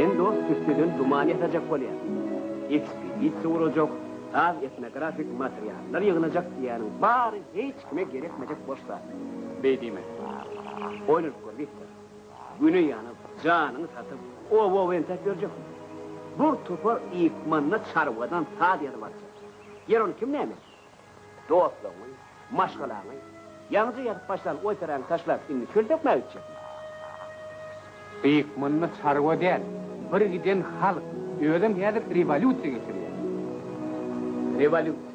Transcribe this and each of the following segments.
Sen dost tüsseden duman ýasajak bolýaň. Ekspedisiýa gurajak, saz etnografik materiallar ýygnajak diýýäniň bary hiç kime gerekmejek boş zat. Beý diýme. Oýlanyp gör, Wiktor. Güne ýanyp, janyňy satyp, oba-oba entäp ýörjekmi? Bir topar ykmanda çarwadan saz ýazyp aljak. Ýer ony kim näme etsin? Dostlaryňy, maşgalaňy, ýaňyja ýazyp başlan operaňy taşlap indi çöl sökmäge gitjekmi? Ykmanda çarwa däl, bir giden halk, özem häzir rewolýusiýa geçirýär. Rewolýusiýa.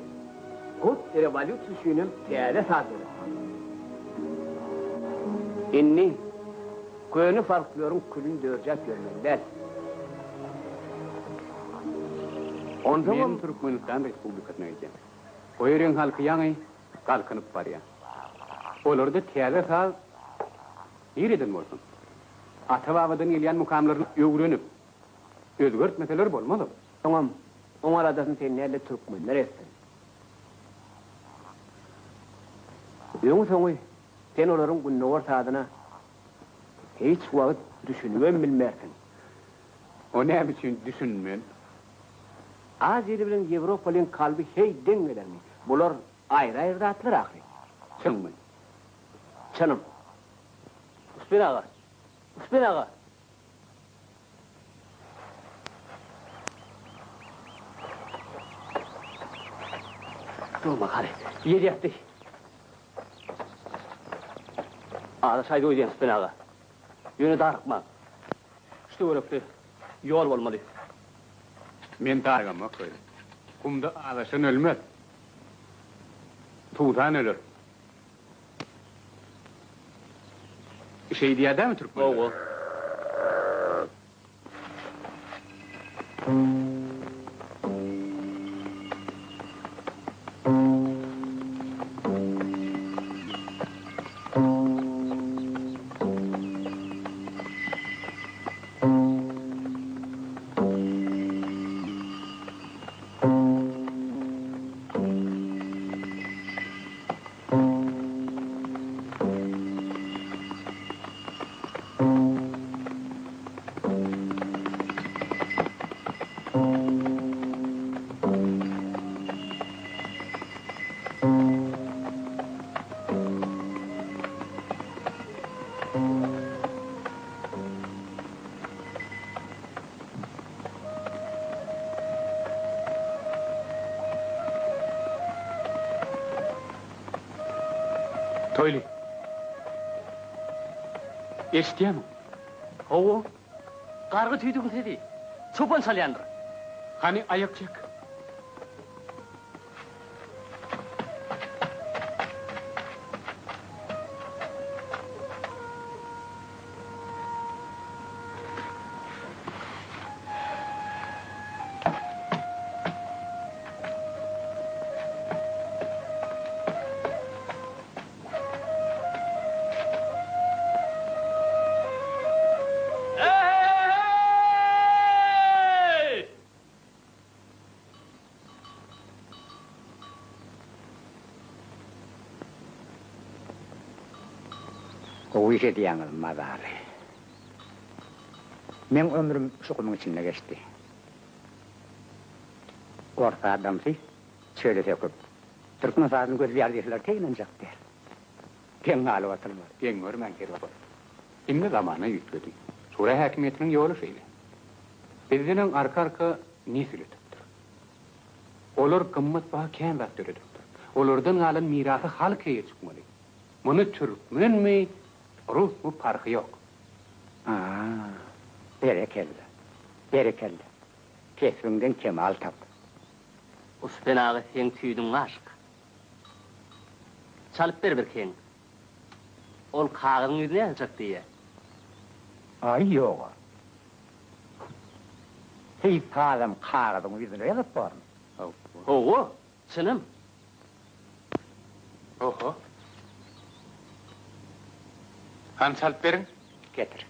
Hut rewolýusiýa üçinem täze saz gerek. Indi köne folkloryň külüni dörjäp ýörmeli däl. Onsoňam. Men Türkmenistan Respublikasyna gidýän. O ýeriň halky ýaňy galkynyp barýar. Olarda täze saz nireden bolsun? Ata-babadan gelýän mukamlaryny öwrenip, özgertmeseler bolmaz ol. Soňam, oň aladasyny sen däl-de türkmenler etsin. Öňi-soňy sen olaryň gündogar sazyna hiç wagt düşünibem bilmersiň. O näme üçin düşünmen? Aziýaly bilen ýewropalyň kalby heý deň gelermi? Bular aýry-aýry zatlar ahyry. Çynmy? Çynym. Uspen aga! Uspen aga! Durma hany, ýel ýatdy. Azaşaýdy öýdýän Uspen aga. Ýöne darykmaň. Şu töwerekde ýol bolmaly. Men darygamok öýle. Gumda azaşan ölmez. Suwsan öler. Şeý diýýär dämi türkmenler? Hawa. Toýly. Eşidýämiň? Hawa. Gargy tüýdügiň sesi. Çopan çalýandyr. Hany aýak çek. Eý! Gowy iş edýäňiz, mazaly. Meň ömrüm şu gumuň içinde geçdi. Ors adamsy çöle söküp, türkmen sazyny gözleýär diýseler teý ynanjak däl. Geň galyp oturma. Geň görmäň Kerbabaýew. Indi zamana üýtgedi. Şura häkimiýetiniň ýoly şeýle. Bizden öň arka-arka nesil ötüpdir. Olar gymmatbaha kän zat döredipdir. Olardan galan mirasa halk eýe çykmaly. Muny türkmenmi, rusmy parhy ýok. A, berekella, berekella. Kesbiňden kemal tap. Uspen aga seň tüýdüň aşyk. Çalyp ber bir heň. Ol kagyzyň ýüzüne ýazjak diýýä. Aý, ýog-a. Heý, sazam kagyzyň ýüzüne ýazyp bormy? Hawa, çynym. Oho. Hany çalyp beriň. Getir.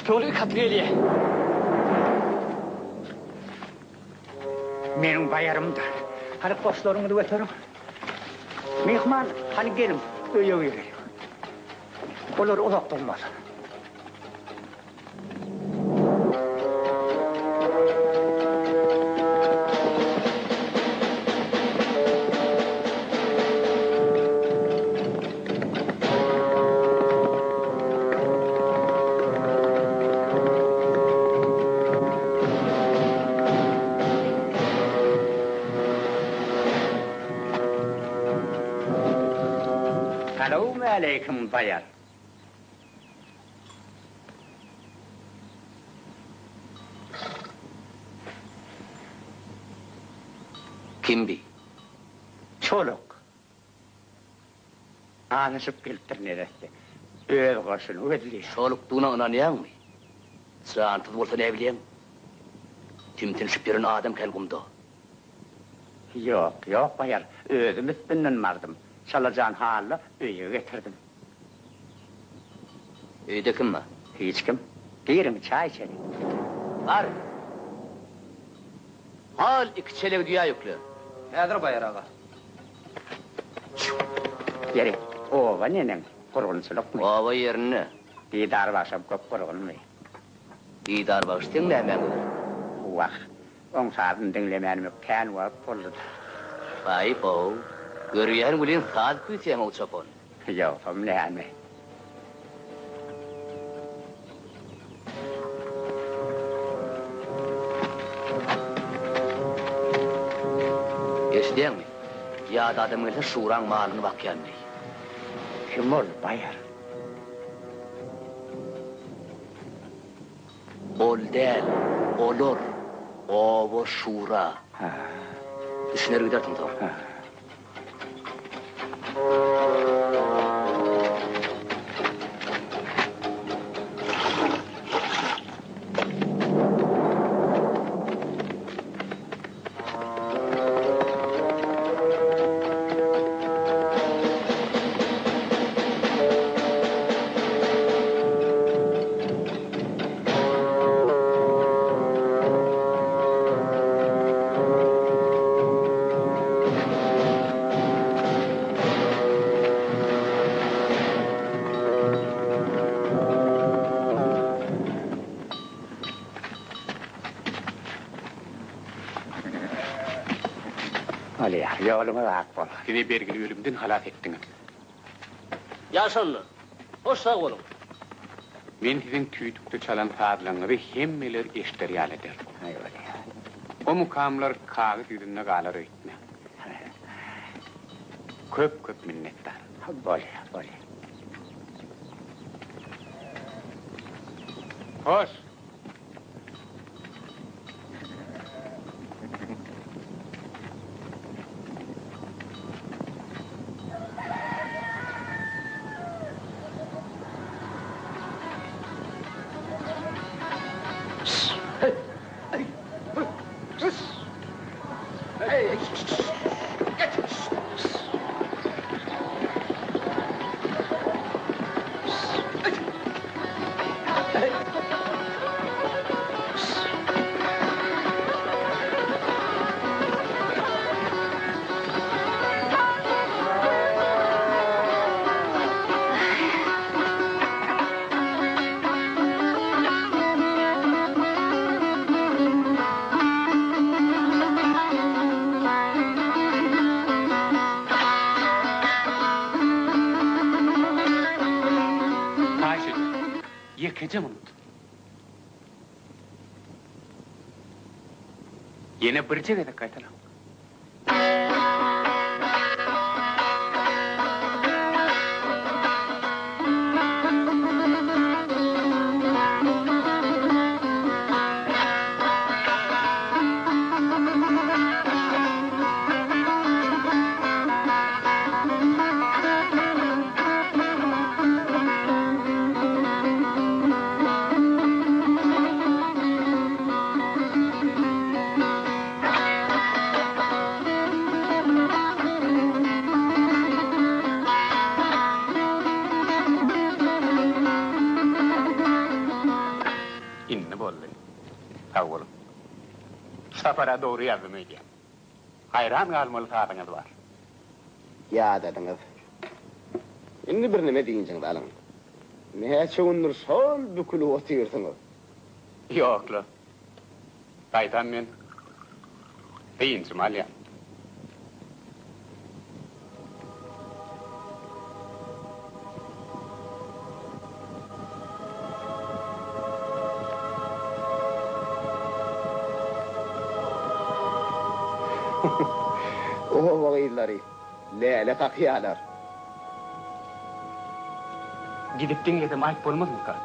Tüpeňli katly gelýä. Meniň baýarymdyr. Hany goşlaryňyzy göteriň. Myhman, hany geliň, öýe gireliň. Olar uzak durmaz. Salowmaleýkim, baýar. Kim bi? Çoluk. Azaşyp gelipdir neresse. Öz goşuny gözleýär. Çolukdygyna ynanýaňmy? Jansyz bolsa näbilýäň? Timtinişip ýören adam kän gumda. Ýok, ýok baýar, özüm üstünden bardym. Çalajan halda öýe getirdim. Öýde kim bar? Hiç kim. Giriň, çaý içeliň. Bar. Hal iki çelegi düýä ýükle. Häzir, baýar aga. Ýeri, oba neneň, gurgunçylykmy? Oba ýerinde. Didar bagşam köp gurgunmy? Didar bagş seň nämäň özi? Wah, oň sazyny diňlemänime kän wagt boldy-da. Baý-bow, görýän welin saz küýseýäň-ow çopan. Ýogsam näme? Eşidýäňmi? Ýat adam gelse şuraň malyny bakýan diý. Kim ol, baýar? Ol däl, olar, oba şura. Düşüner gidersiň soň. Bolýar, ýoluňyz ak bolsun. Sizi bergili ölümden halas etdiňiz. Ýaş onda. Hoş sag boluň. Men siziň tüýdükde çalan sazlaryňyzy hemmeler eşder ýaly ederdim. O mukamlar kagyz ýüzünde galar öýtmäň. Köp-köp minnetdar. Bolýar, bolýar. Hoş! Ýekeje minut. Ýene birje gezek gaýtalaň. Indi boldy. Sag boluň. Şu sapar-a dogry ýazdym öýdýän. Haýran galmaly sazyňyz bar. Ýadadyňyz. Indi birneme dynjyňyzy alyň. Näçe gündür şol bükülip otyrsyňyz. Ýok-la. Gaýtam men dynjymy alýan. Oba gyzlary läle kakýarlar. Gidip diňlesem aýyp bolmazmyka?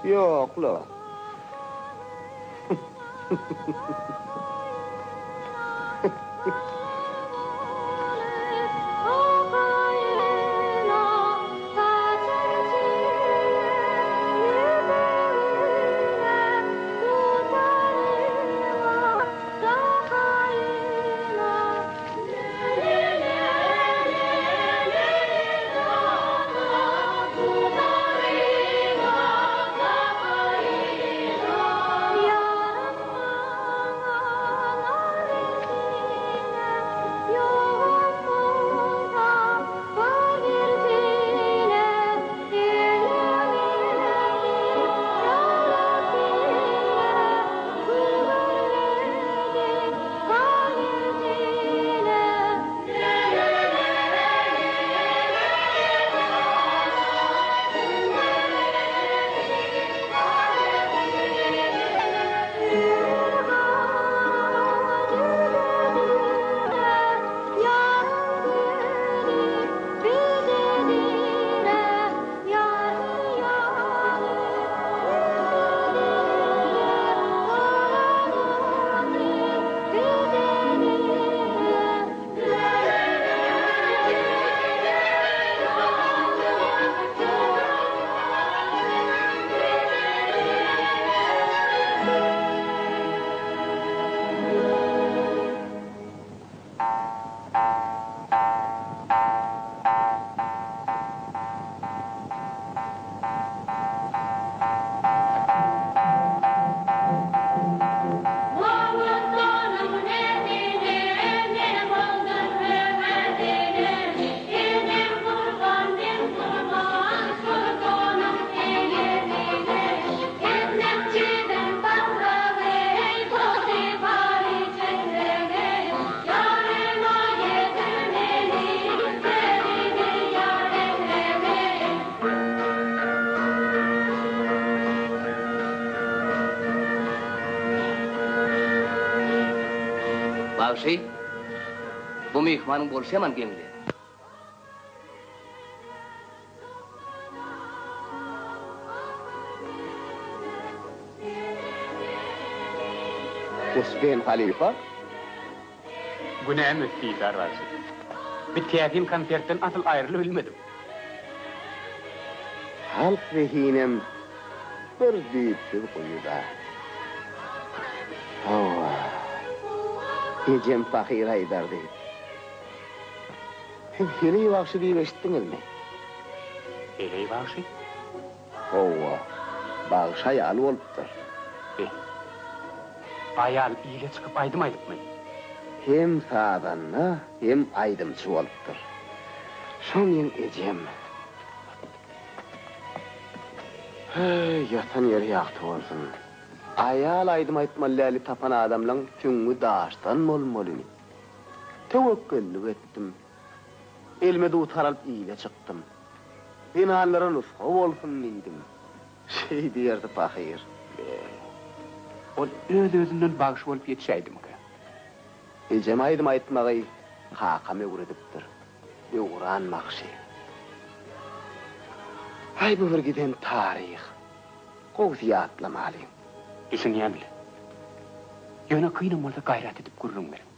Ýok-la. Bagşy, bu myhmanyň bolşy ýaman geňdi. Uspen halypa. Günäm ötdi Didar bagşy. Bir täsin konsertden asyl aýrylybilmedim. Halk zehinem bir düýpsüz guýuda. Hawa, ejem pahyr aýdardy. Siz Heleý bagşy diýip eşitdiňizmi? Heleý bagşy? Hawa, bagşy aýal bolupdyr. Be, aýal ile çykyp aýdym aýdypmy? Hem sazanda, hem aýdymçy bolupdyr. Şo meň ejem. Heý, ýatan ýeri ýagty bolsun. Aýal aýdym aýtmaly däli tapan adamlaň süňňi daşdan bolmaly. Töwekgellik etdim. Elime dutar alyp ile çykdym. Zenanlara nusga bolsun diýdim. Şeý diýerdi pahyr. Be, ol öz-özünden bagşy bolup ýetişäýdimikä? Ejem aýdym aýtmagy kakam öwredipdir. Döwran bagşy. Aý bu bir giden taryh. Gowusy ýatlamalyň. Düşünýän-le. Ýöne kynam bolsa gaýrat edip gürrüň beriň.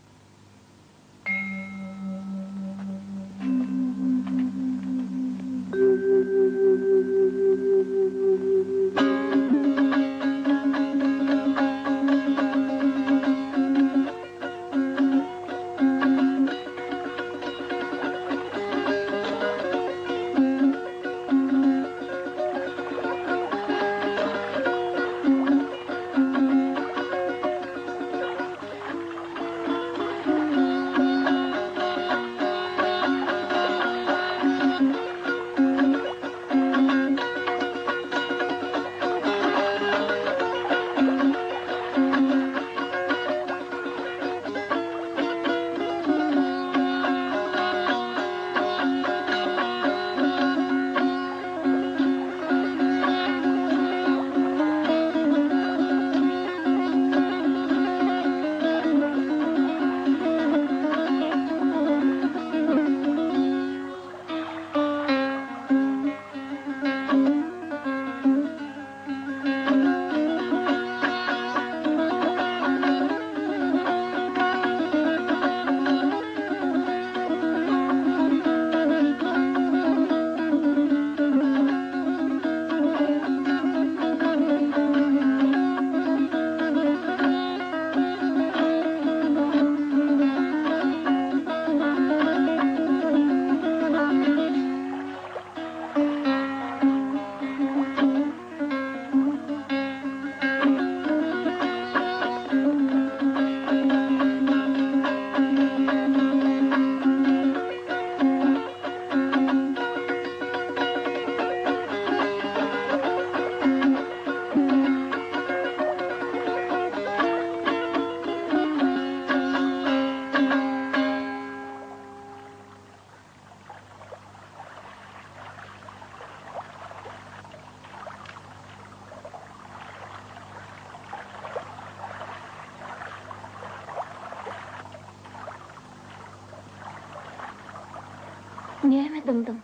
Näme dymdyň?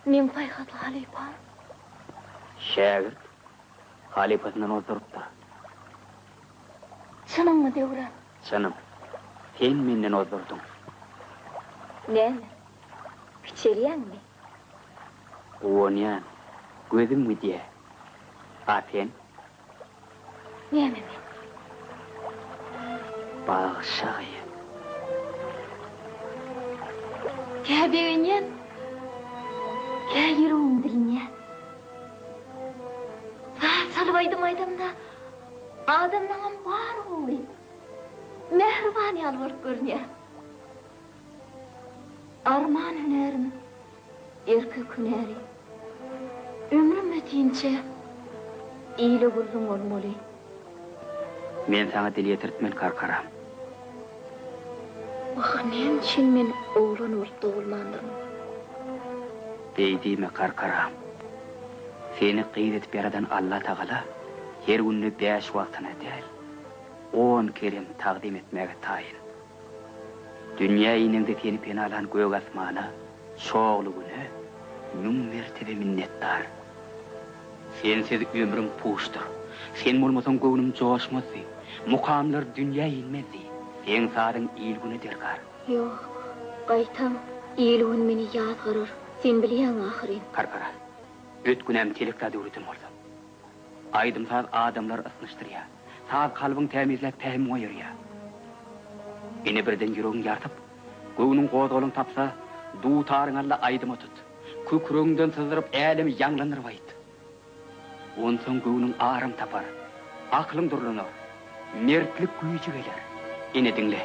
Meň paýhasly halypam. Şägirt halypasyndan ozdurypdyr. Çynyňmy, Döwran? Çynym. Sen menden ozdurdyň. Näme? Kiçelýäňmi? Guwanýan. Gözüm gidýä. A sen? Näme men? Bagyşa gyz. Kä begenýän, kä ýüregim dilinýär. Saz çalyp aýdym aýdamda, adamlaňam bary gowy, mähriban ýaly bolup görünýär. Arman hünärim, erkek hünäri. Ömrüm ötinçä ile gürrüň bolmaly. Men saňa dil ýetirtmen Karkaram. Wah, näme üçin men oglan bolup dogulmandyryn? Beý diýme Karkaram. Seni gyz edip ýaradan Allatagala her günde bäş wagtyna däl, on kerem tagzym etmäge taýyn. Dünýä ineňde seni penalan gök asmana, çogly güne müň mertebe minnetdar. Sensiz ömrüm puçdur. Sen bolmasaň göwnüm joşmazdy, mukamlar dünýä inmezdi. Seň sazyň il-güne derkar. Ýok, gaýtam il-gün meni ýazgarar, sen bilýäň ahyryn. Karkara, öt günämi telek zat öwreden bolsam. Aýdym-saz adamlary ysnyşdyrýar. Saz kalbyň tämizläp pähimiňi oýarýar. Ine birden ýüregiň ýarsyp, göwnüň gozgalaň tapsa, dutaryňy al-da aýdyma tut. Kükregiňden syzdyryp älemi ýaňlandyryp aýt. Onsoň göwnüň aram tapar, aklyň durlanar, mertlik güýji geler. Ine diňle.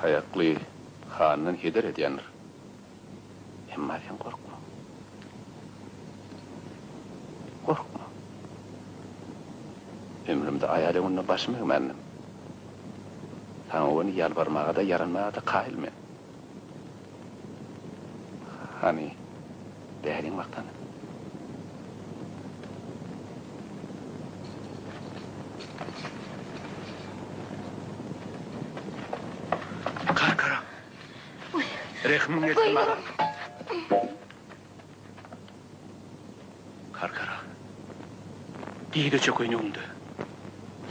aýakly handan heder edýändir. Emma sen gorkma. Gorkma. Ömrümde aýal öňünde başym egmändim. Saňa göni ýalbarmaga-da, ýaranmaga-da kaýyl men. Hany, bäriň bak hany. Karkara. Rehmiň gelsin maňa. Karkara. Diýde çökeýin öňüňde.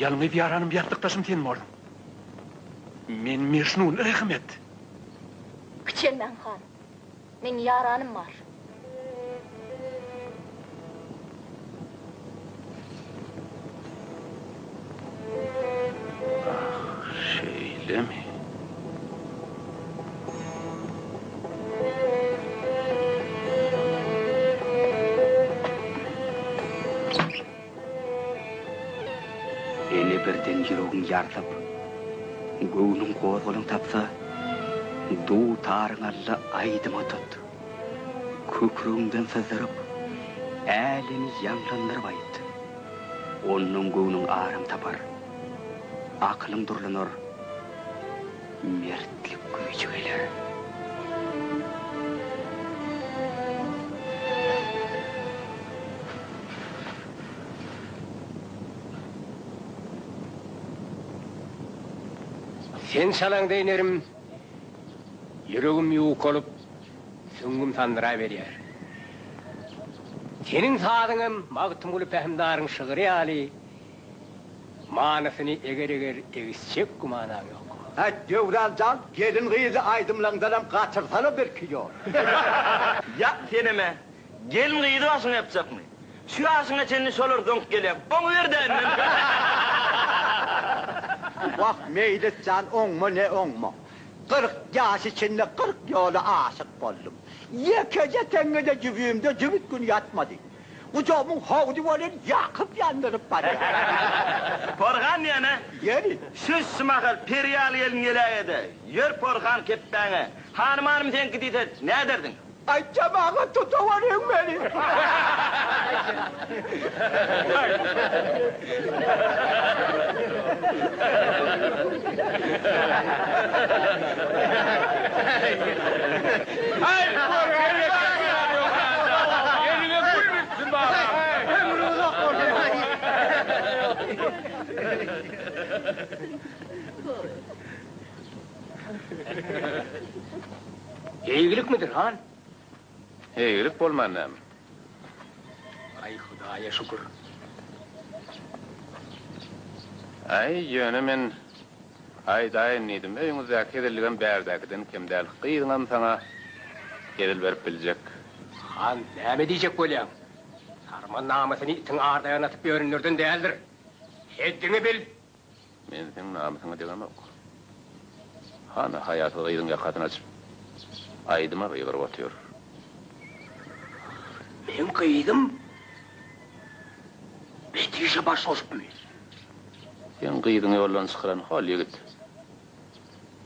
Ýalňyz ýaranym ýassykdaşym sen bolduň. Men Mejnun, rehim et. Kiçelmäň han. Meň ýaranym bar. Ah, şeýlemi? Ene birden ýüregiň ýarsyp, göwnüň gozgalaň tapsa, dutaryňy al-da aýdyma tut. Kükregiňden syzdyryp, älemi ýaňlandyryp aýt. Ondan göwnüň aram tapar, akylyň durlanar, mertlik güýji geler. Sen çalaňda inerim, ýüregim ýukalyp, süňňüm sandyraberýär. Seniň sazyňam Magtymguly pähimdaryň şygry ýaly manysyny eger-eger egisjek gümanaň ýok. Häý, Döwran jan, gelin-gyzy aýdymlaňdanam gaçyrsana birki ýol. Ýak senem-ä, Gelin-gyzy başyňa ýapjakmy? Şu ýaşyňa çenli şolar doňup gelýäň. Oňuber-dä indem. Wah, Meýlis jan, oňma ne oňma. 40 ýaş içinde 40 ýola aşyk boldum. Ýekeje teňňe-de jübimde jübüt gün ýatmady. Gujagymyň howdy welin ýakyp-ýandyryp barýar. Porhan diýen-ä? Ýeri. Şuş-şu mahal peri ýaly gelin geläge-de, ýör porhan kepbäňe. Hany-manym seňki diýse, näderdiň? Aý jemagat tutawaryň meni. Eýgilikmidir, han? Eýgilik bolman näme? Aý, Hudaýa şükür. Aý, ýöne men aýdaýyn diýdim, öýüňizdäki hezilligem bärdäkiden kem däl. Gyzyňam saňa hezil berip biljek. Han, näme diýjek bolýaň? Sarman namysyny itiň ardaýagyna atyp ýörenlerden däldir. Heddiňi bil! Men seň namysyňa degemok. Hana, haýasyz gyzyň ýakasyny açyp, aýdyma gygyryp otyr. Meň gyzym bet işe baş goşupmy? Seň gyzyňy ýoldan çykaran hol ýigit.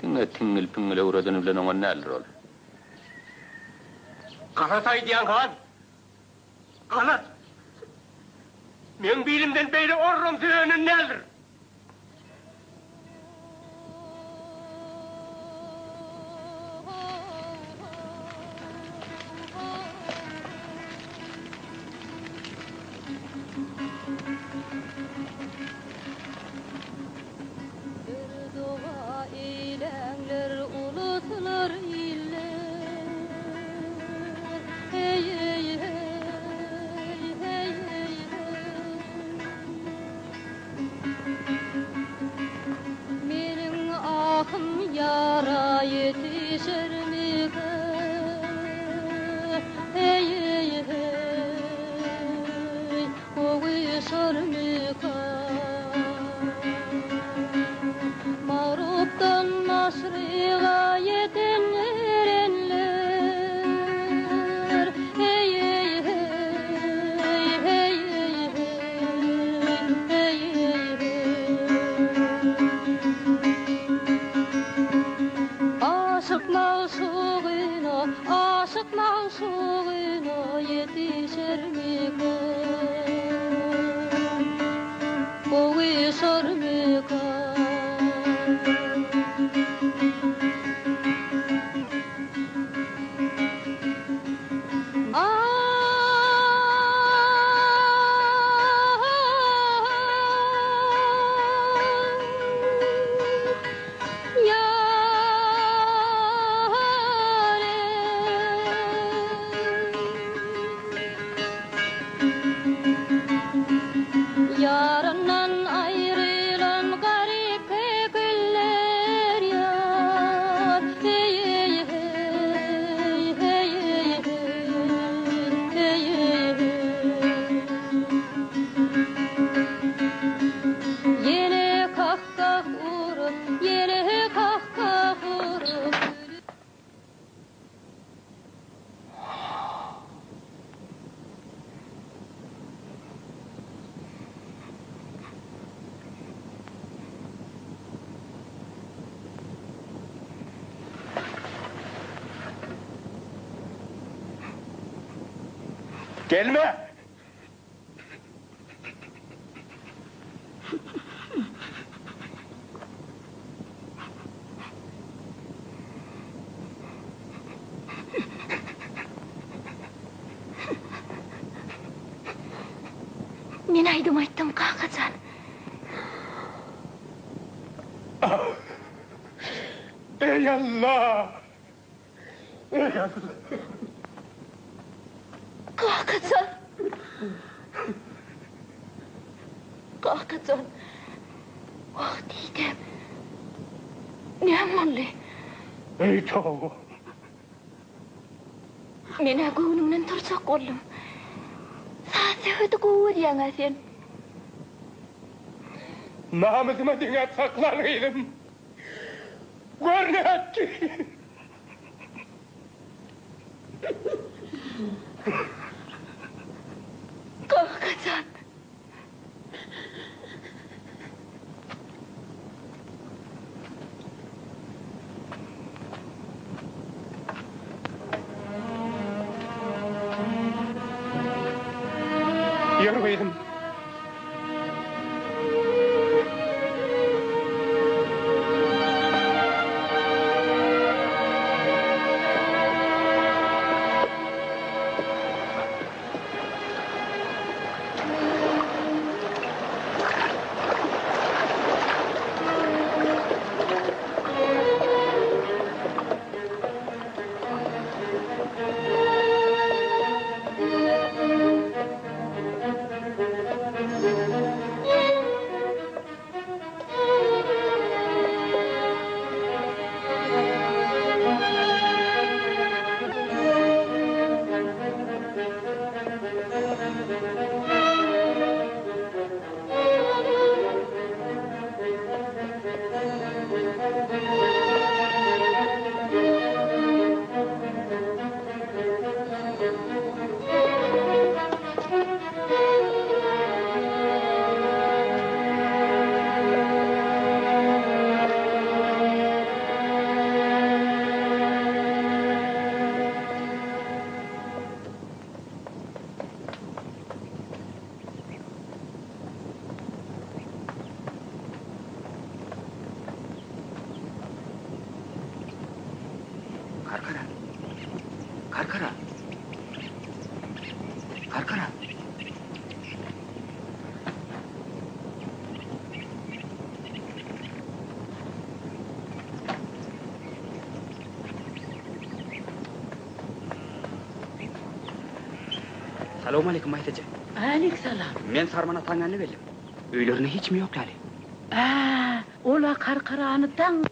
Diňe tiňňil-piňňil öwredeni bilen oňan däldir ol. Galat aýdýaň, han! Galat! Meň bilimden beýle orramsy önen däldir. Bir doga eýläňler uluslar iller Heý heý heý heý heý heý Meniň ahym ýara ýetişermikä Heý heý heý Gowuşarmyka Magrupdan maşryga ýeten erenler, Heý, heý, heý, heý, heý, heý, heý, heý. Magşugyna ýetişermikä? Gowuşarmyka? Ýaryndan aýrylan garyp kekiller ýar, Heý-heý, heý, heý-heý, heý, heý-heý. Ýene kah-kah urup, ýene kah-kah urup, Gelme! Men aýdym aýtdym, kaka jan. Eý Alla! Eý Alla! Kaka jan! Kaka jan! Wah, diýdem. Näme boldy? Eý, toba! Men-ä göwnüňden turjak boldum. Saz-söhbeti gowy görýäň-ä sen. Namysyma deňäp saklan gyzym. Gör nätdi! Kaka jan! Ýör gyzym. Karkara. Karkara. Karkara. Salowmaleýkim Maýsa eje. Aleýk salam. Men Sarman ataň ýanyna geldim. Öýlerinde hiç kim ýok ýaly. Ä, ol-a Karkarany daň.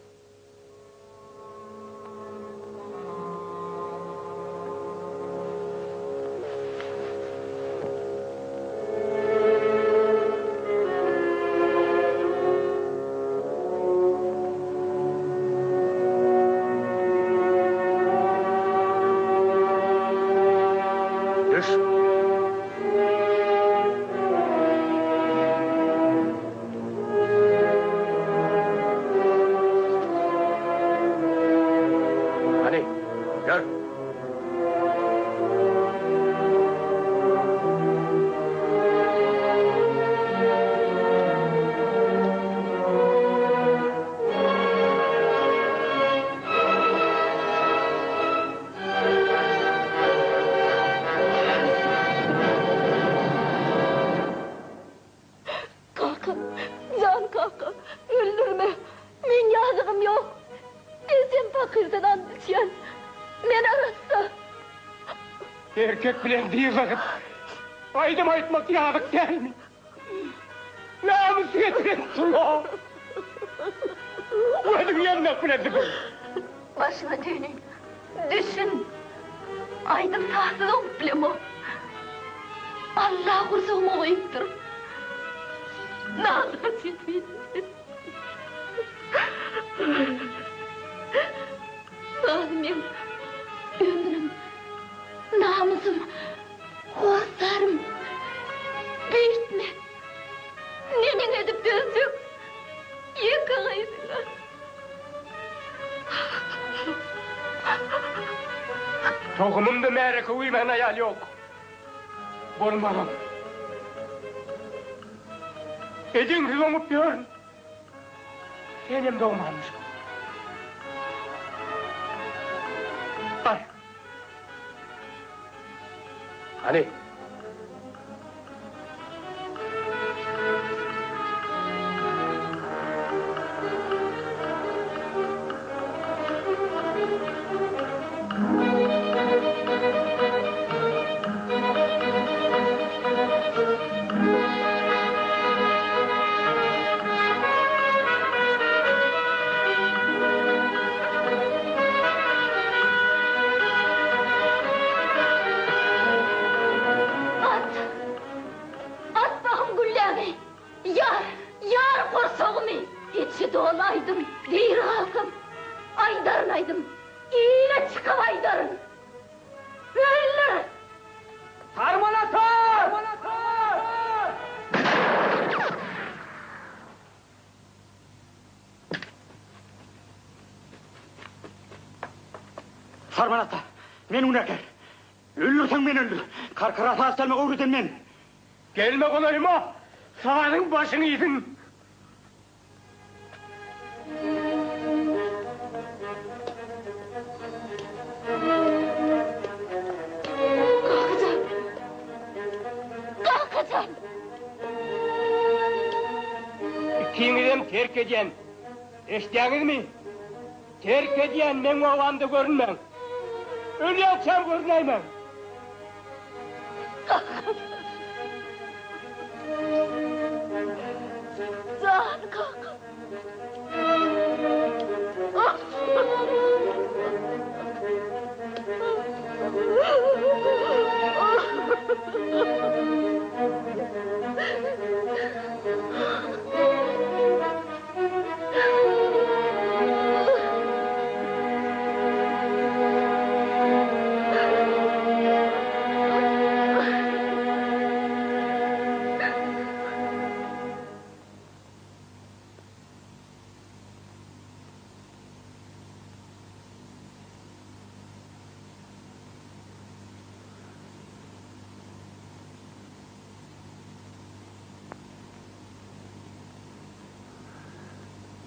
Düş. Hany, ýör. Ahyrdan ant içýän. Men arassa. Erkek bilen dyz atyp, aýdym aýtmak ýazyk dälmi? Namys getiren sula. Gözüň ýandak bilen süpür. Başyňa döneýin. Düşün. Aýdym sazsyz oňup bilemok. Allah gursagyma goýupdyr. Nalaç etmeýin. Saz meň ömrüm, namysym, hossarym. Beýtme. Neneň edip dözjek ýeke gyzyňa. Tohumymda märeke güýmän aýal ýok. Bolmagam. Ejeňsiz oňup ýörün. Senem dogmanmyşyň. Bar. Hany. At! At bahym gülläňi! Ýar! Ýar gursagymy! Içi doly aýdym, diri galsam, aýdaryn aýdym, ile çykyp aýdaryn! Öldür! Sarman ata! Sarman ata, men günäkär. Öldürseň meni öldür. Karkara saz çalmagy öwreden men. Gelme golaýyma, sazyň başyňy iýsin. Kakajan! Kakajan! Ikiňizem terk edýän. Eşidýäňizmi? Terk edýän, meň obamda görünmäň. Ölýänçäm görünäýmäň. Jan kakam.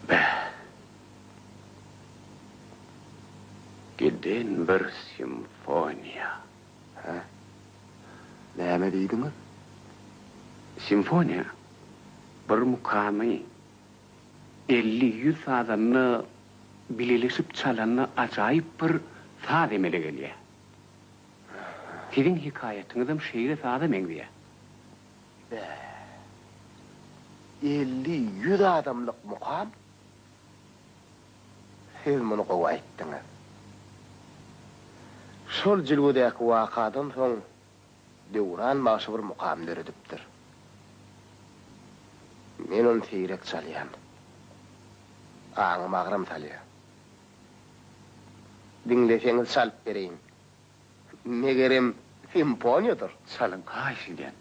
Bäh. Giden bir simfoniýa. Hä? Näme diýdiňiz? Simfoniýa bir mukamy 50-ýüz sazanda bileleşip çalanda ajaýyp bir saz emele gelýär. Siziň hekaýatyňyzam şeýle saza meňzeýär. Bäh. 50-ýüz adamlyk mukam? Siz muny gowy aýtdyňyz. Şol jülgedäki wakadan soň Döwran bagşy bir mukam döredipdir. Men ony seýrek çalýan. Aňyma agram salýar. Diňleseňiz çalyp bereýin. Megerem, simfoniýadyr. Çalyň, haýyş edýän.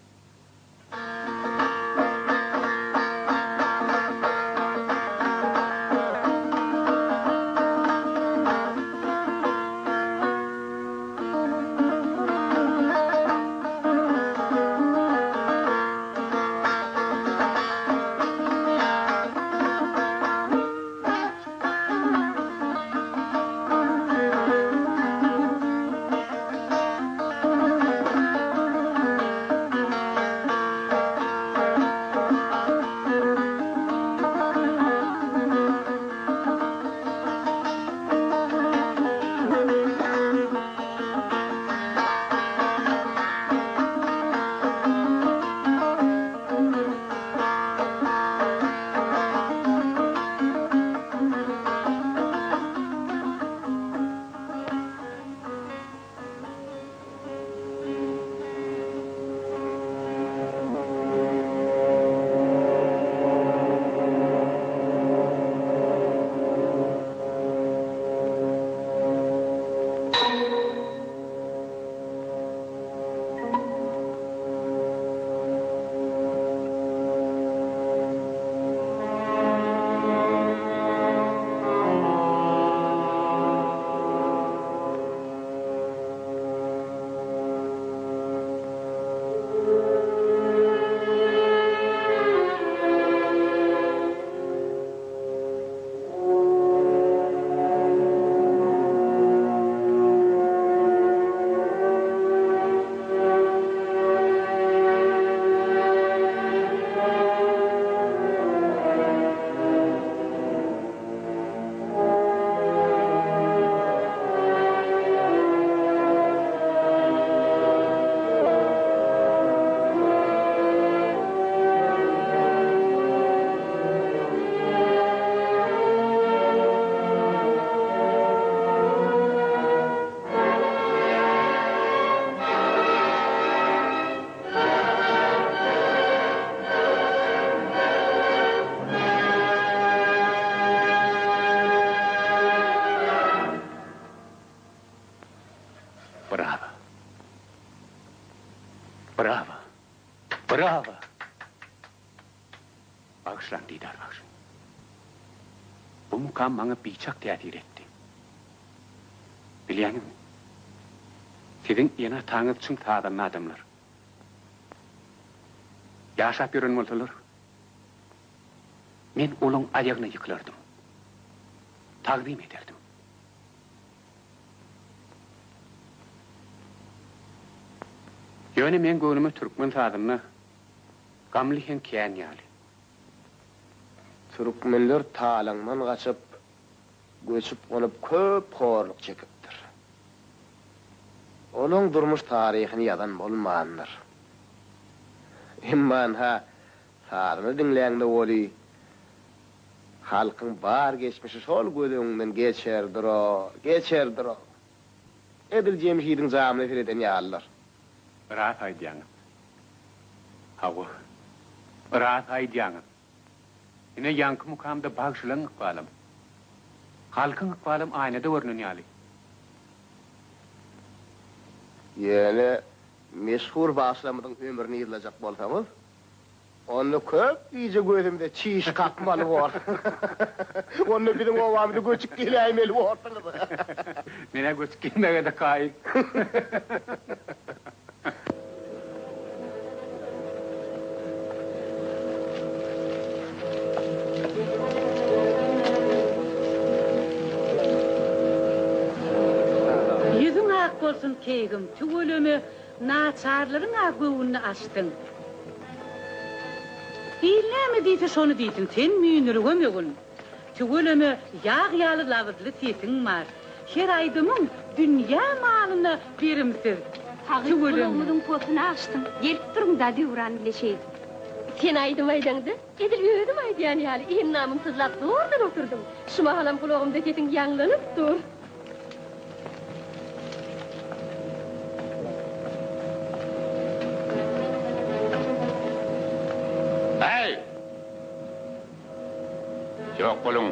Brawo! Bagyşlaň, Didar bagşy. Bu mukam maňa biçak täsir etdi. Bilýäňizmi, siziň ene-ataňyz çyn sazanda adamlar. Ýaşap ýören bolsalar, men olaň aýagyna ýykylardym. Tagzym ederdim. Ýöne meň göwnüme türkmen sazynda gamly heň kän ýaly. Türkmenler talaňdan gaçyp, göçüp-gonup köp horluk çekipdir. Olaň durmuş taryhyny ýazan bolmandyr. Emma ynha, sazyny diňläňde weli, halkyň bar geçmişi şol göz öňüňden geçerdir-o, geçerdir-o. Edil Jemşidiň jamyna sereden ýalydyr. Ras aýdýaňyz. Hawa, ras aýdýaňyz. Ine, ýaňky mukamda bagşylaň ykbalam, halkyň ykbalam aýnada görnen ýaly. Ýöne meşhur bagşylarymyzyň ömrüni yzlajak bolsaňyz, onda köp gije gözümize çiş kakmaly bor. Onda biziň obamyza göçüp geläýmeli borsuňyz. Men-ä göçüp gelmäge-de kaýyl. Ýüzüň ak bolsun keýgim, tüweleme naçarlaryň-a göwnüni açdyň. Il näme diýse şony diýsin, sen müýnürgemegin. Tüweleme ýag ýaly labyzly sesiň bar. Her aýdymyň dünýä malyna berimsiz. Hakyt Tüweleme. gulagymyzyň posuny açdyň. Gelip duruň-da Döwran bile şeýdip. Sen aýdym aýdaňda, edil özüm aýdýan ýaly endamym syzlap zordan oturdym. Şu mahalam gulagymda sesiň ýaňlanyp dur. Häý! Ýok boluň!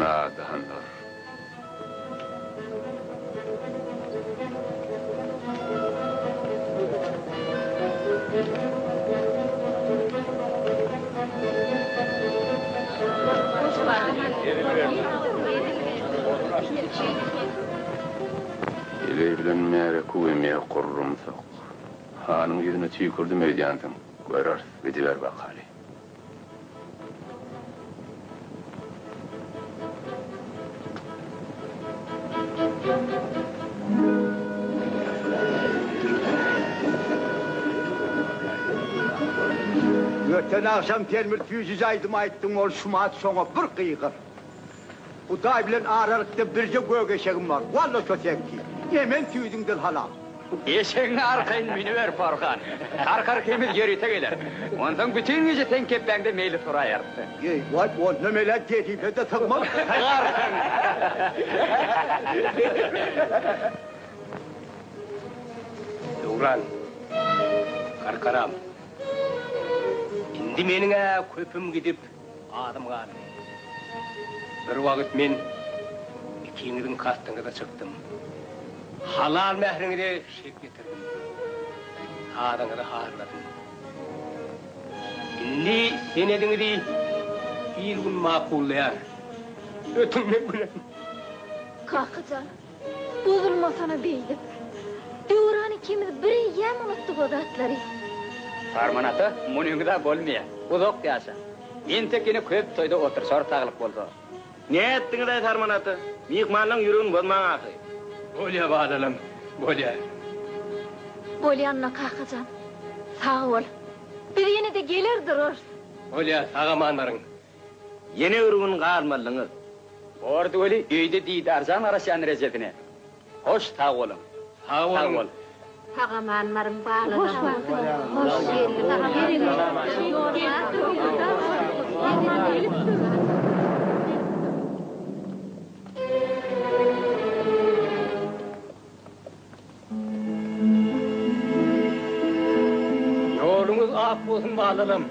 Nadanlar! Heleý bilen märeke me gurrumsak. Hanyň ýüzüne tüýkürdim öýdýänsiň. Göreris, gidiber bakaly. Öten agşam sen bir süýjüje aýdym aýtdyň, ol şumat şoňa bir gygyr. Hudaý bilen aralykda birje gök eşegim bar, walla şo seňki. Emen süýdüňden halal. Eşegiňe arkaýyn münüber, Porhan. Karkar ikimiz ýörite geler. Onsoň bütin gije seň kepbäňde meýlis guraýarys. Eý, waý, onda men-ä jezipe-de sygmaz. Sygarsyň. Döwran, Karkaram, indi meniň-ä köpüm gidip, Azym galdy. Bir wagt men ikiňiziň kastyňyza çykdym. Halal mähriňize şek ýetirdim. Sazyňyzy harladym. Indi senediňizi il-gün makullaýar. Ötüň men bilen. Kaka jan, bozulmasana beýdip. Döwran ikimiz bireýýäm unutdyk o zatlary. Sarman ata, munyňyz-a bolmaýar. Uzak ýaşa. Entek ýene köp toýda oturyşar saglyk bolsa. Nätdiňiz-aý Sarman ata? Myhmanlaň ýüregini bozmaň ahyry. Bolýa balalam, bolýa. Bolýanyna kaka jan, sag bol. Biz ýene-de geler durarys. Bolýa, sag-aman baryň. Ýene bir gün galmalyňyz. Bordy weli, öýde Didarjan garaşýandyr ejesine. Hoş sag boluň. Sag boluň. Sag-aman baryň balalarym. Hoş geldiňiz. Ýoluňyz ak bolsun balalam.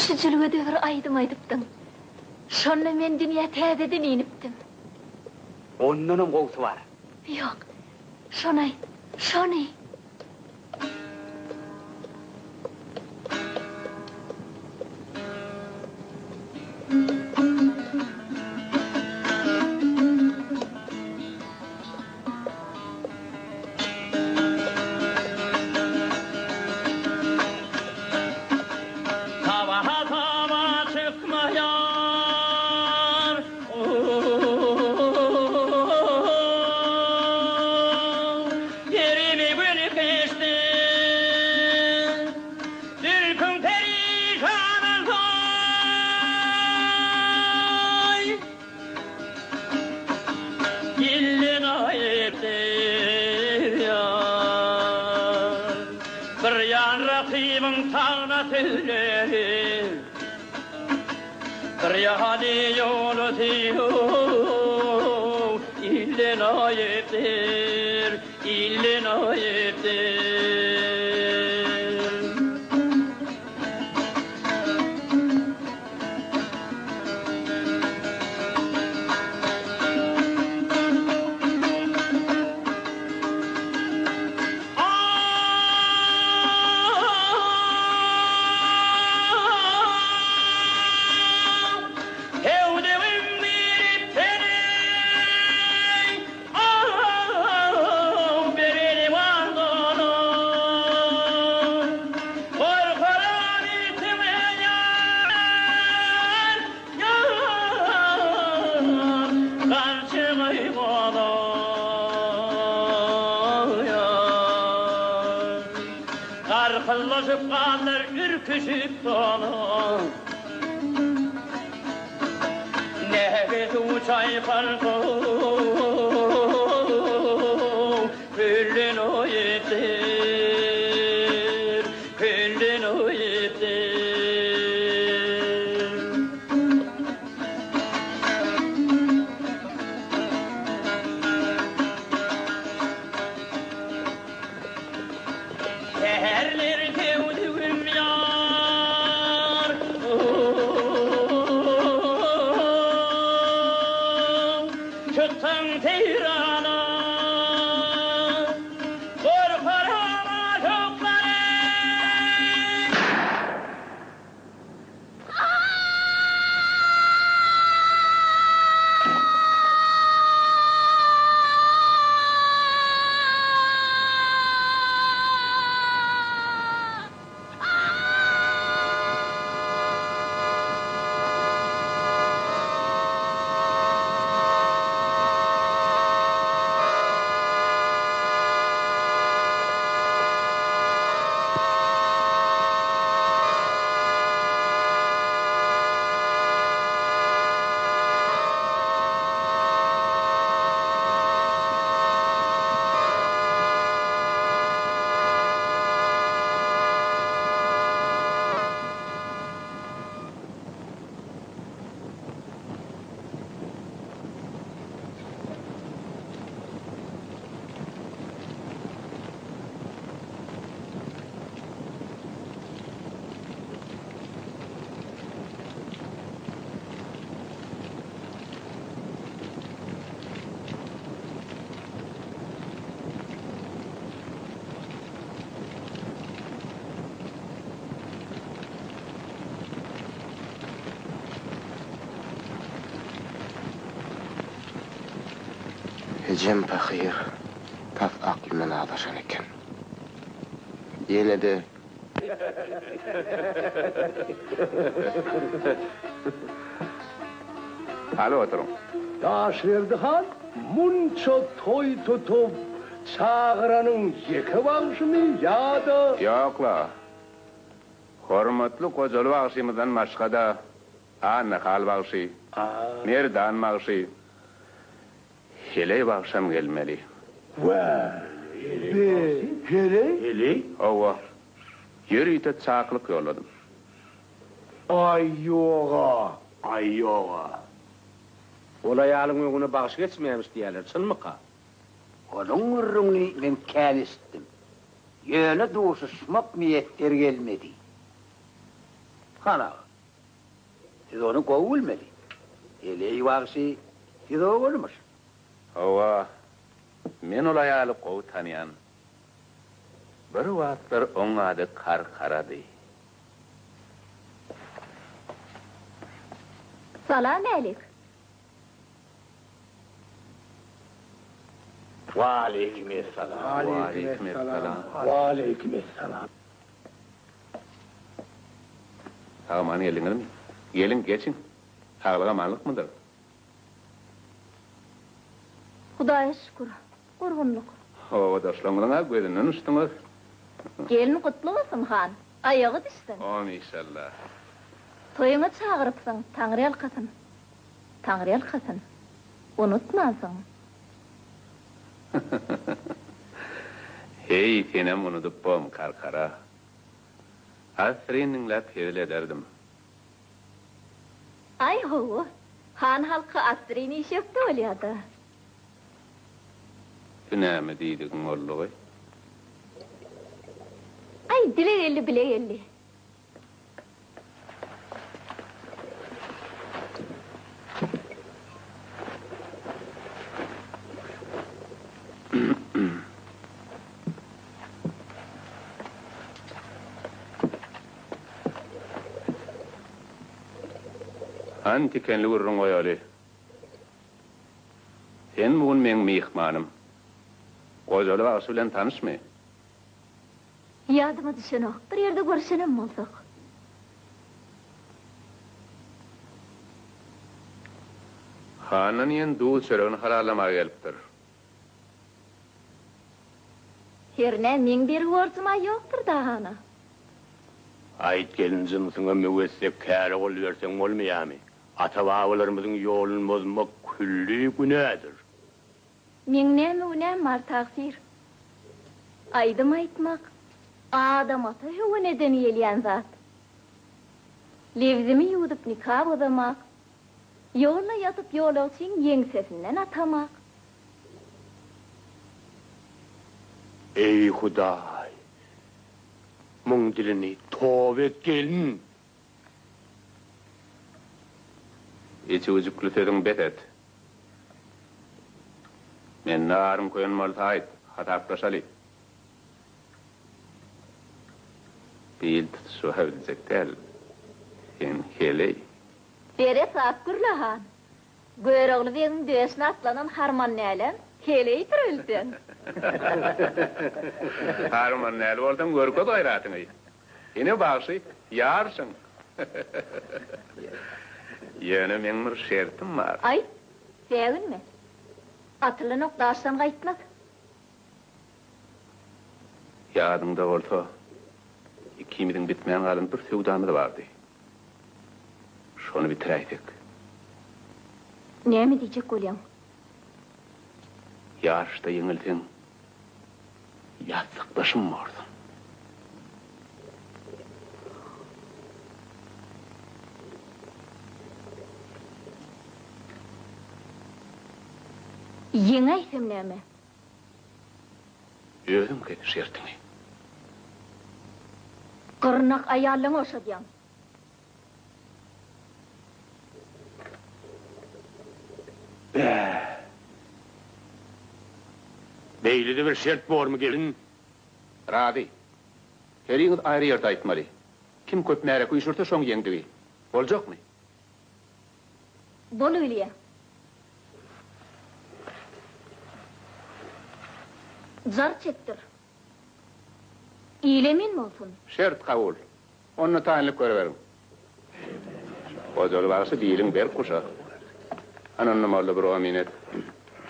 Şu jülgede bir aýdym aýdypdyň. Şonda men dünýä täzeden inipdim. Ondanam gowusy bar. Ýok, şony aýt, şony! Sabaha-saba çykmaýar, Gerimi gül keşdi, Zülpüň perişan alsaý. Ilden aýypdyr ýar. Bir ýan rakybyň tagna sözleri, Bir ýany ýolasy ýok. Ilden aýypdyr, ilden aýypdyr. Hewdegim girip seni, Ah, bereli wagtana. Gorkaram itime ýar, ýar, Garşyňy bolar, ýar. Garkyllaşyp gallar ürküşip dolar. Näge suw çaýkarsoň, Kölden oýupdyr, kölden oýupdyr. Säherler söwdügim ýar, Çyksaň seýrana, Gorkaram aşyklary. Ejem pahyr tas aklyndan azaşan eken. Ýene-de. Hany oturyň. Daşberdi han munça toý tutup çagyranyň ýeke bagşymy ýa-da. Ýok-la. Hormatly Gojaly bagşymyzdan başga-da Annahal bagşy, Merdan bagşy, Heleý bagşam gelmeli. Wä, be, heleý? Heleý? Hawa. Ýörite çakylyk ýolladym. Aý, ýog-a, aý, ýog-a. Ol aýalyň öňüne bagşy geçmeýämiş diýýärler, çynmyka? Onuň gürrüňini men kän eşitdim. Ýöne duşuşmak miýesser gelmedi. Han aga. Siz ony gowy bilmeli. Heleý bagşy siz ogulmyş. Hawa, men ol aýaly gowy tanýan. Bir wagtlar oň ady Karkarady. Salam älik. Waleýkim essalam. Waleýkim essalam. Waleýkim essalam. Sag-aman geldiňizmi? Geliň, geçiň. Saglyk-amanlykmydyr? Hudaýa şükür, gurgunlyk. Obadaşlaryňyzyň-a gözünden uçduňyz. Gelin gutly bolsun, han. Aýagy düşsün. Amin, inşallah. Toýuňa çagyrypsyň, Taňryýalkasyn. Taňryýalkasyn. Unutmansyň. Heý, senem unudyp bom, Karkara. Assyryn diňläp hezil ederdim. Aý, hawa. Han halky assyryn işe ökde bolýa-da. Bu näme diýdigiň boldugy? Aý, dile geldi, bile geldi. Hany tikenli gürrüň goýaly. Sen bu gün meň myhmanym. Gojaly bagşy bilen tanyşmy? Ýadyma düşenok, bir ýerde görüşenem bolsak. Handan iýen duz çöregini halallamaga gelipdir. Hernä meň bergi borjum-a ýokdur-da, hana. Aýt gelin jynsyňa möwessek käre gol berseň bolmaýamy? Ata-babalarymyzyň ýoluny bozmak külli günädir. Meň näme günäm bar, tagsyr? Aýdym aýtmak Adam ata höweneden gelýän zat. Lebzimi ýuwdup nika bozamak, ýolda ýatyp ýolagçyň ýeňsesinden atamak. Eý, Hudaý! Muň dilini toba et, gelin! Içi-güjükli sözüňi bes et. Mende aryň köýen bolsa aýt, hasaplaşaly. Bil tutuşyba biljek däl, sen heleý. Seresap gürle, han. Görogly begiň döşüne atlanan harmandälem heleýdir bilseň. Harmandäli bolsaň görkez gaýratyňy. Ine bagşy, ýaryşyň. Ýöne meň bir şertim bar. Aýt, säginme. Atylan ok daşdan gaýtmaz. Ýadyňda bolsa, ikimiziň bitmän galan bir söwdamyz bardy. Şony bitiräýsek. Näme diýjek bolýaň? Ýaryşda ýeňilseň, ýassykdaşym borsuň. Ýeňäýsem näme? Özüň kes şertiňi. Gyrnak aýallaňy boşadýaň. Bä! Beýle-de bir şert bormy, gelin? Razy. Heriňiz aýry ýerde aýtmaly. Kim köp märeke üýşürse, şoň ýeňdigi. Boljakmy? Bolubilýä. Jar çekdir. Ile men bolsun. Şert kabul. Onda taýynlyk görüberiň. Gojaly bagşy biliň berk guşa. Hany onda molla bir omyn et.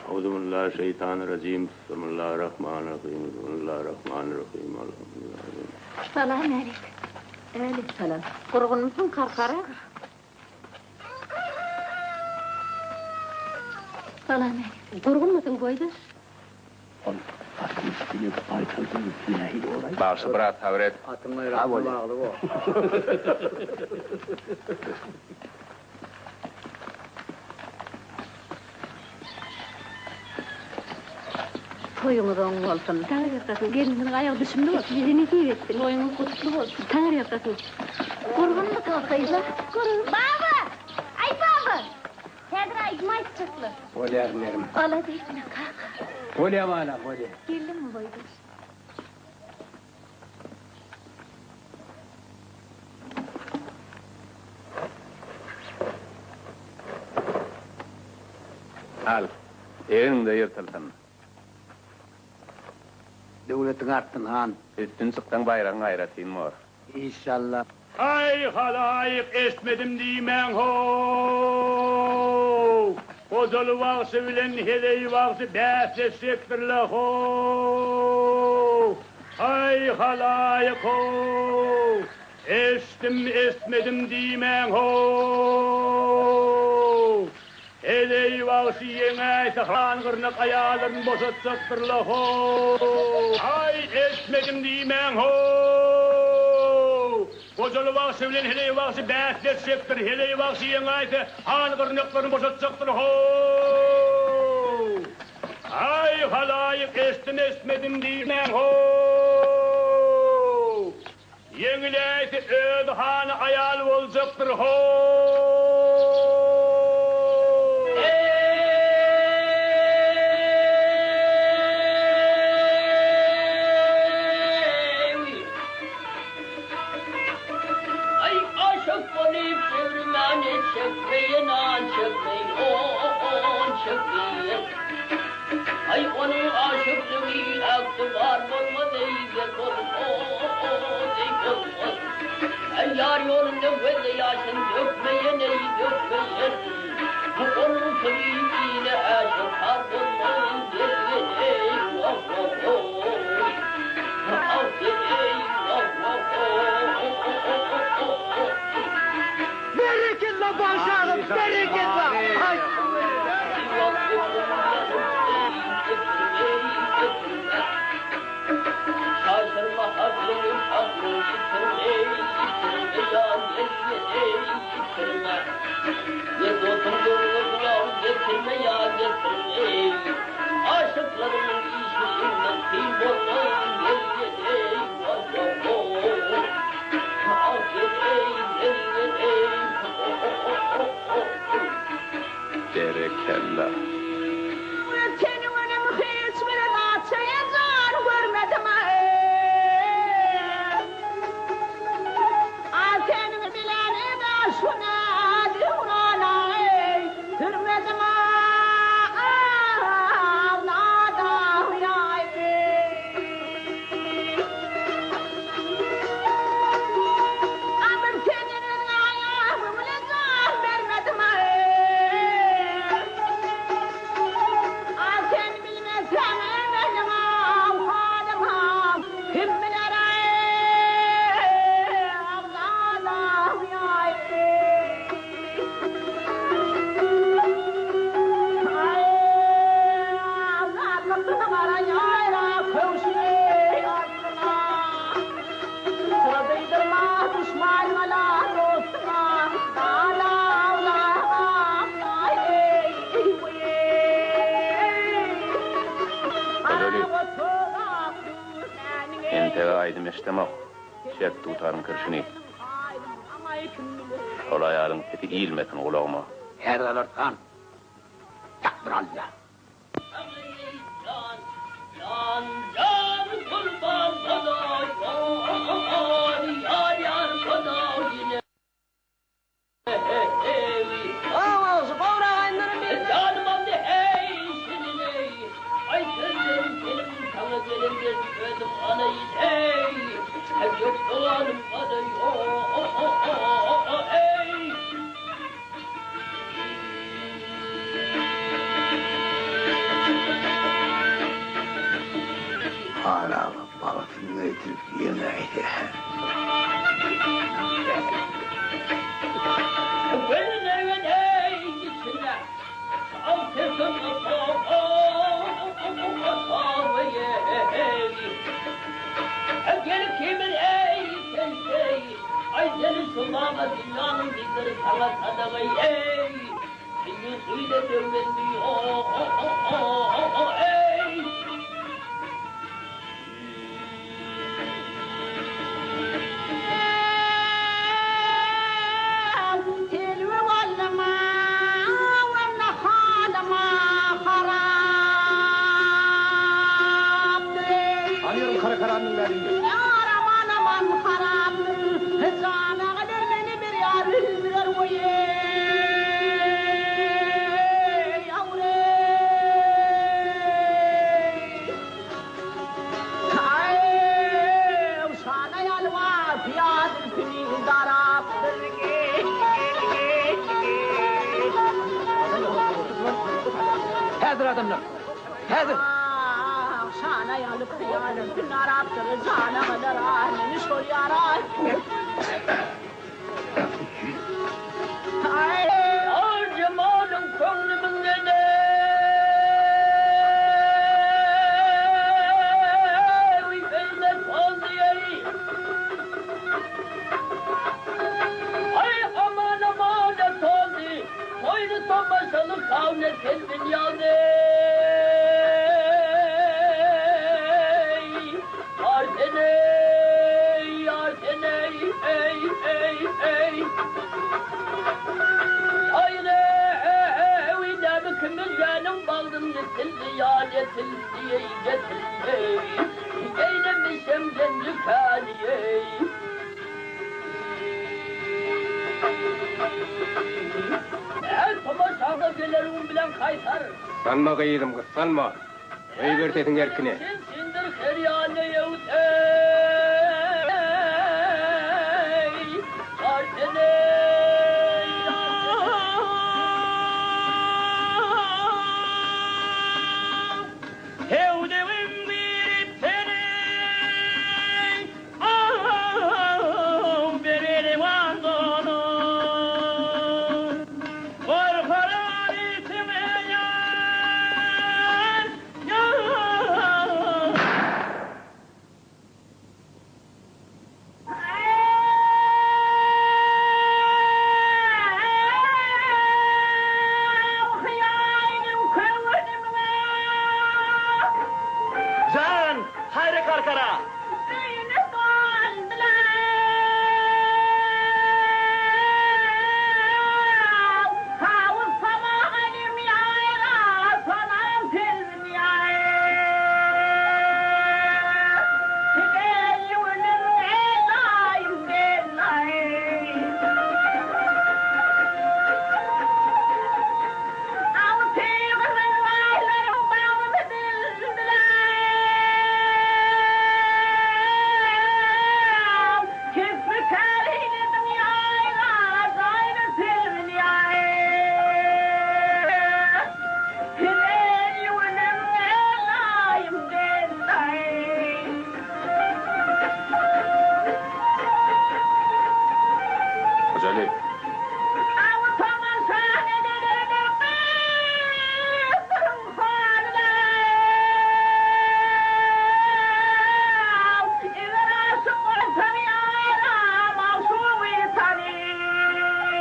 Auzubillahi şeýtanirrajim Bismillahirrahmanirrahim Bismillahirrahmanirrahim Alhamdulillah. Salam älik. Älik salam. Gurgunmysyň Karkara? Salam älik. Gurgunmysyň boýdaş? Ol atyň üstüne gaýtaldy, nähili bolaý? Bagşy biraz sabyr et. Atyň gaýratyna bagly bor. Toýuňyz oň bolsun. Taňryýalkasyn. Gelniňiziň aýagy düşümli bolsun. Bize nesip etsin. Toýuňyz gutly bolsun. Taňryýalkasyn. Gurgunmysyňyz gyzlar? Gurgun. Baba! Baba! Häzir aýdym aýtjaklar. Bolýar inerim. Ala diýsene, kaka. Bolýar balam, bolýar. Geldiňmi, boýdaş? Al, egniňde ýyrtylsyn. Döwletiň artsyn, han. Üstün çyksaň baýragyň aýratyn bor. Işşallah. Aý halaýyk eştmedim diýmäň how! Gojaly bagşy bilen heleý bagşy bäsleşjekdirle how! Aý halaýyk how! Eştdim eştmedim diýmäň how! Heleý bagşy ýeňäýse han gyrnak aýallaryny boşatjakdyrla how! Aý eştmedim diýmäň how! Gojaly bagşy bilen heleý bagşy bäsleşjekdir, heleý bagşy ýeňäýse han gyrnaklaryny boşatjakdyr how! Aý halaýyk eştdim eştmedim diýmäň how! Ýeňiläýse öz hany aýal boljakdyr how! Aý aşyk bolup döwrümäni çekmeýin an çekmeýin on çekmeýin. Aý onuň aşyklygy ygtybar bolmaz eý gel bolmaz eý bolmaz. Aý ýar ýolunda gözde ýaşyn dökmeýin eý dökmeýin. Bu onuň sözi ile äşgär bolmaz gel gel eý wah wah oý. Ah gel eý wah wah oý. Berekella bagşy agam berekella. Aý. Berekella. Seniň öňüň hiç bir zatça jan görmedim-aý. A seniň bilen ine şu nädöwran-aý, sürmedim-aý, nadaý-aý. A bir seniň aýagyň bilen jan bermedim-aý. A sen bilmeseň meniň ahwalym kim biler-aý, agzalaý-aý. Aý, azatlyk gara ýaýra köwşüni atdyma. Syra duýdurma duşmanyňa-la, dostuňa, Gojaly, Enteg-ä aýdym eşdemok, çek dutaryň kirşini. Şol aýalyň sesi ilmesin gulagyma. Häzir han, takdyr Alla. Han aga bagtyny getirip ýeňäýse-hä. Telbe boldum-a. adamlar! Häzir! Ýar jemalyň köňlümiň enewi beýle tozdy eý. Aý aman amana tozdy, toýly tomaşaly kawne selbin ýagdy eý. Ýar sen eý, ýar sen eý, eý, eý, eý. Aýry näme kimizgäniň bagtymny sildi ýa netildi eý, getildi eý. Eýlemişem genji käni eý. Äý tomaşaga geleriň bilen kaýsar. Gyssanma gyzym, gyssanma. Goýber sesiň erkine. Sensindir her ýana ýewseý, Arseneý. Hewdegim girip seni, Ah, berelim donu. Korkaran içime ýar, ýar. Jan, haýra karkara! Hojaly.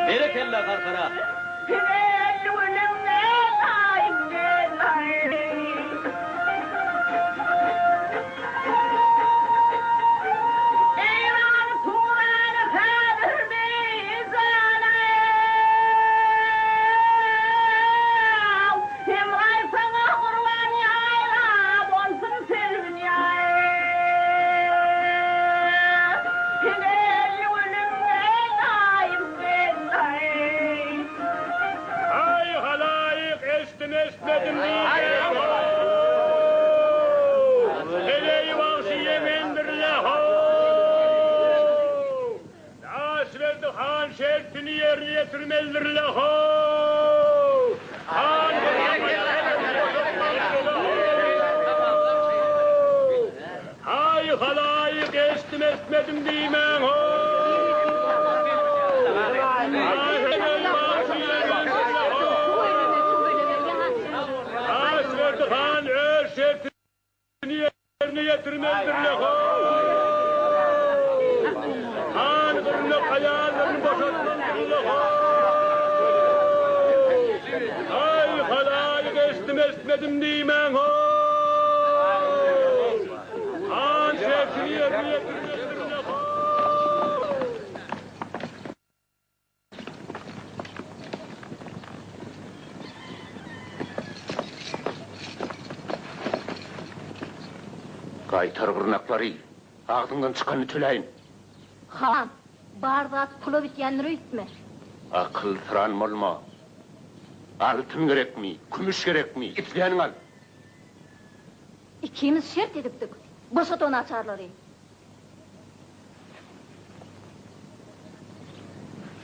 Berekella Karkara! Aý halaýyk eşdim eştmedim diýýäň how! Heleý bagşy ýeňendir-le how! Daşberdi han şertini ýerine ýetirmelidir-le how! Han Aý halaýyk eşdim eştmedim diýmäň how! Daşberdi han öz şertini ýerine ýetirmelidir-le how! Han gyrnak aýallaryny boşatmalydyr-le how! Aý halaýyk eşdim eştmedim diýmäň how! Han şertini ýerine ýetirmelidir-le how! Gaýtar gyrnaklary, agzyňdan çykanyny töläýin. Han, bar zat pula bitýändir öýtme. Akylsyran bolma. Altyn gerekmi, kümüş gerekmi, isläniňi al. Ikimiz şert edipdik. Boşat o naçarlary.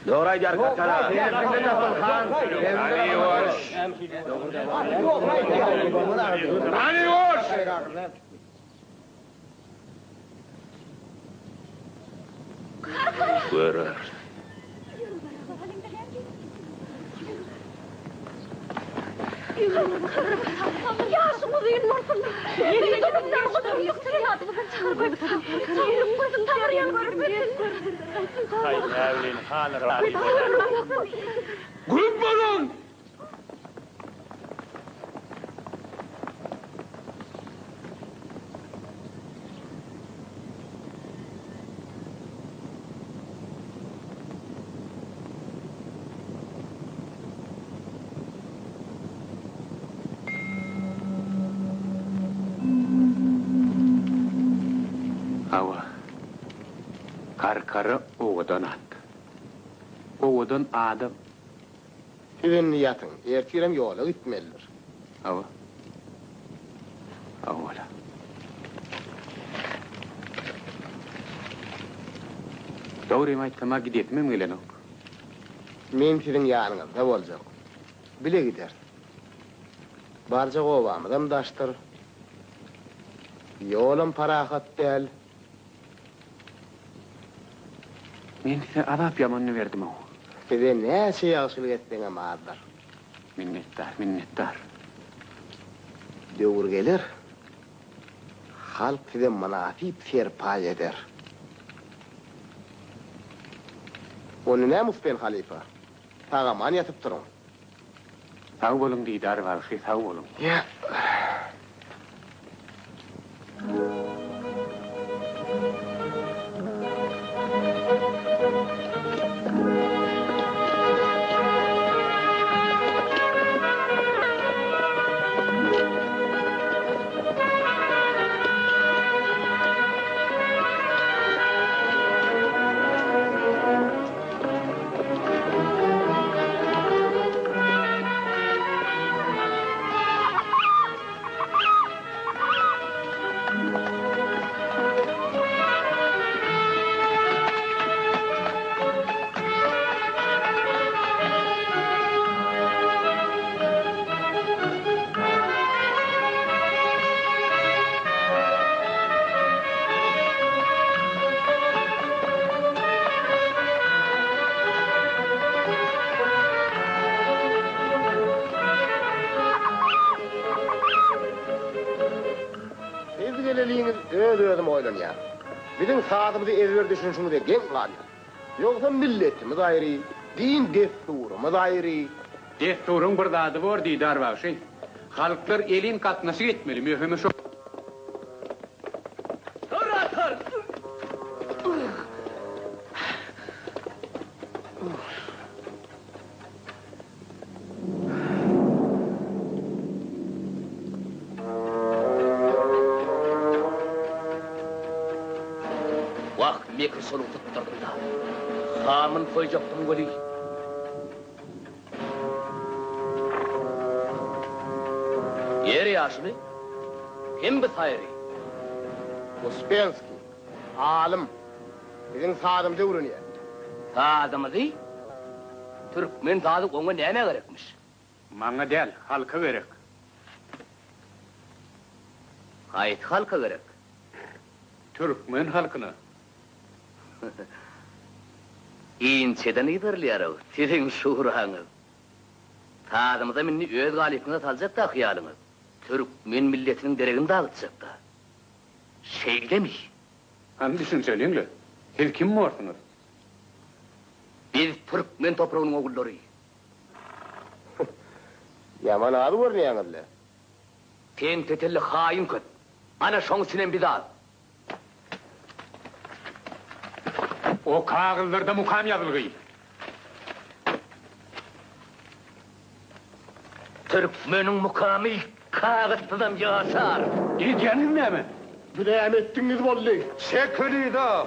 Dogry aýdýar Karkara. Hany ýuwaş. Hany ýuwaş! Görer. Ýaşyň uzyn bolsun. Haý, näbileýin, hany razy bolýar. Güm boluň! Hawa, Karkara owadan at. Owadan adam. Siz indi ýatyň, ertirem ýola gitmelidir. Hawa. Hawa-la. Dogrymy aýtsam-a gidesimem gelenok. Men siziň ýanyňyzda boljak. Bile gideris. Barjak obamyzam daşdyr. Ýolam parahat däl. Men size azap ýamanyny berdim-ow. Size näçe ýagşylyk etseňem azdyr. Minnetdar, minnetdar. Döwür geler, halk size mynasyp serpaý eder. Onda näme Uspen halypa, sag-aman ýatyp duruň. Sag boluň Didar bagşy, sag boluň. Ýa. Siz geleliňiz öz-özüm oýlanýan. Biziň sazymyzy ezber düşünşiňize geň galýan. Ýogsa milletimiz aýry, din-dessurymyz aýry. Dessuryň bir zady bor Didar bagşy. Halklar elin gatnaşyk etmeli, möhümi şo. Wah, mekir soluň tutdurdyň-da. Hamyny soýjakdym weli. Ýeri ýaşuly, kim bu saýry? Uspenskiý, alym. Biziň sazymyzy öwrenýär. Sazymyzy? Türkmen sazy oňa nämä gerekmiş? Maňa däl, halka gerek. Haýsy halka gerek? Türkmen halkyna. Inçeden yzarlaýar-ow siziň şuraňyz. Sazymyzam indi öz galypyňyza saljak-da hyýalyňyz. Türkmen milletiniň deregini dagytjak-da. Şeýlemi? Hany düşünseliň-le, siz kim borsuňyz? Biz türkmen topragynyň ogullary. Ýaman az görünýäňiz-le. Sen tetelli haýyn köp. Ana şoň üçinem biz az. O kagyzlarda mukam ýazylgy. Türkmeniň mukamy kagyzsyzam ýaşar. Edýäniňiz näme? Bu näme etdigiňiz boldy? Çekil yza!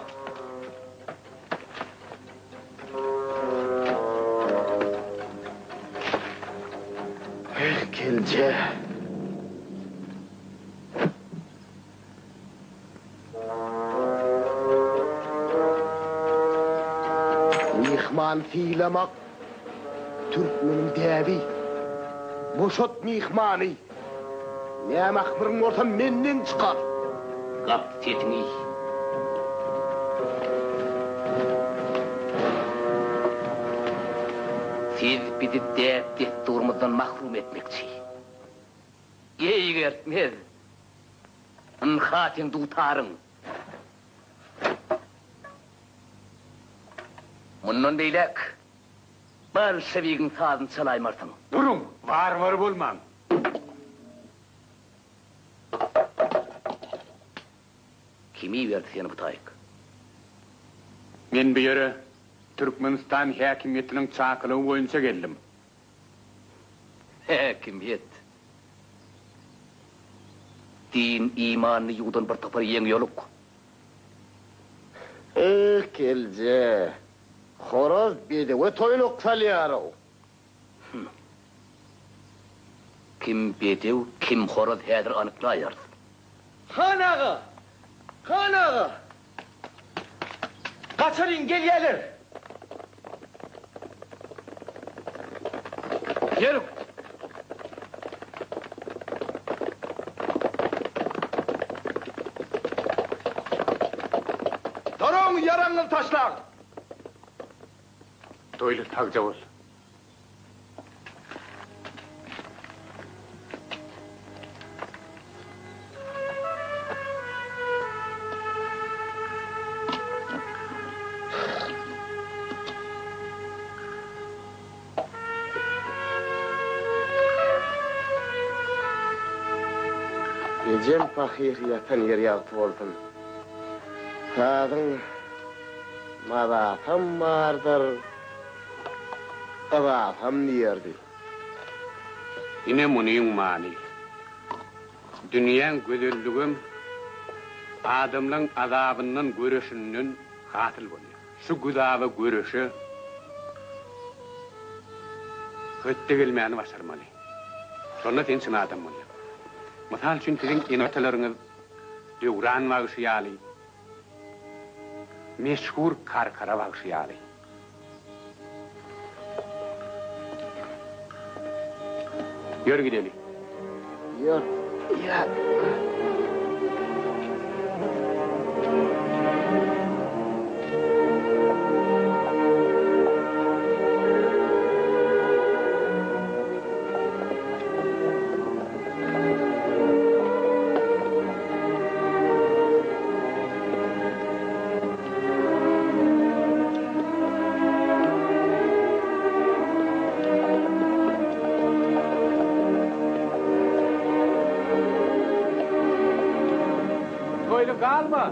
Eh, kelje. Myhman sylamak türkmeniň däbi. Boşat myhmany. Näme ahmyryň bolsa menden çykar. Gap sesiňi. Siz bizi däp-dessurymyzdan mahrum etmekçi. Eýgertmez. Ynha seň dutaryň. Mundan beýläk bolşewigiň sazyny çalaýmarsyň. Duruň, warwar bolmaň. Kim iberdi seni bu taýyk? Men bu ýere Türkmenistan häkimiýetiniň çakylygy boýunça geldim. Häkimiýet. Din imanyny ýuwdan bir topar ýeňiýoluk. Eh, kelje. Horaz bedewe toýnak salýar-ow. Hüm. Kim bedew, kim horaz häzir anyklaýarys. Han aga! Han aga! Gaçalyň, gelýäler! Ýörüň! Duruň, ýaragyňyzy taşlaň! Toýly, sagja bol. Ejem pahyr ýatan ýeri ýagty bolsun. Sazyň mazasam bardyr. Yzasam diýerdi. Ine munyň many. Dünýäň gözelligem adamlaň azabyndan göreşinden hasyl bolýar. Şu güzaba göreşe hötde gelmäni başarmaly. Şonda sen çyn adam bolýaň. Mysal üçin siziň ene-atalaryňyz Döwran bagşy ýaly, meşhur Karkara bagşy ýaly. Ýör gideli. Ýör. Ýör. Toýly galma!